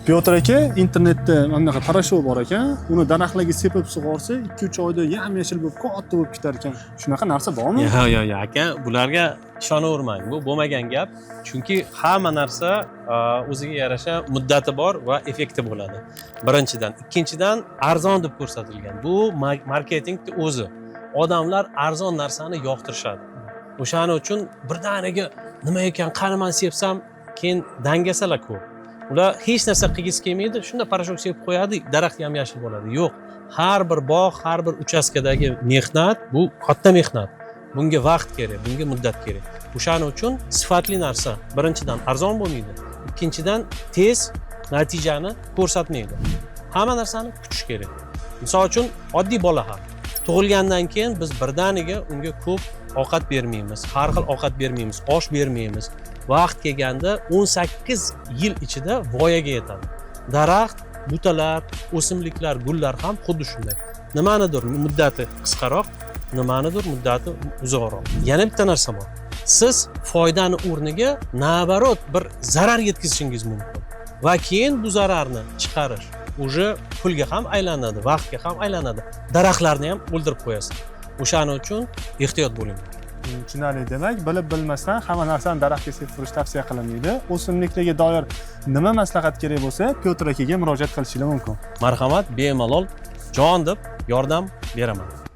Pyotr aka, internetda mana bunaqa порошок bor ekan, uni daraxtlarga sepib sug'orsa, 2-3 oyda yam-yashil bo'lib, katta bo'lib ketar ekan. Shunaqa narsa bormi? Yo'q, aka, bularga ishonavermang, bu bo'lmagan gap. Chunki hamma narsa o'ziga yarasha muddati bor va effekti bo'ladi, birinchidan. Ikkinchidan, arzon deb ko'rsatilgan, bu marketingni o'zi. Odamlar arzon narsani yoqtirishadi, o'shaning uchun birdaniga nima ekan, qani man sepsam. Keyin dangasalar ko'p, ular hech narsa qilgisi kelmaydi, shunda порошок sepib qo'yadi, daraxt yam yashil bo'ladi. Yo'q, har bir bog', har bir uchastkadagi mehnat, bu katta mehnat, bunga vaqt kerak, bunga muddat kerak. O'shaning uchun sifatli narsa, birinchidan, arzon bo'lmaydi, ikkinchidan, tez natijani ko'rsatmaydi. Hamma narsani kutish kerak. Misol uchun, oddiy bola ham tug'ilgandan keyin biz birdaniga unga ko'p ovqat bermaymiz, har xil ovqat bermaymiz, osh bermaymiz. Vaqt kelganda 18 yil ichida voyaga yetadi. Daraxt, butalar, o'simliklar, gullar ham xuddi shunday, nimanidir muddati qisqaroq, nimanidir muddati uzoqroq. Yana bitta narsa bor: siz foydani o'rniga, наоборот, bir zarar yetkazishingiz mumkin va keyin bu zararni chiqarish уже pulga ham aylanadi, vaqtga ham aylanadi, daraxtlarni ham o'ldirib qo'yasiz. O'shaning uchun ehtiyot bo'ling. Tushunarli. Demak, bilib bilmasdan hamma narsani daraxtga sepib tavsiya qilinmaydi. O'simliklarga doir nima maslahat kerak bo'lsa, Pyotr akaga murojaat qilishingiz mumkin. Marhamat, bemalol, jon deb yordam beraman.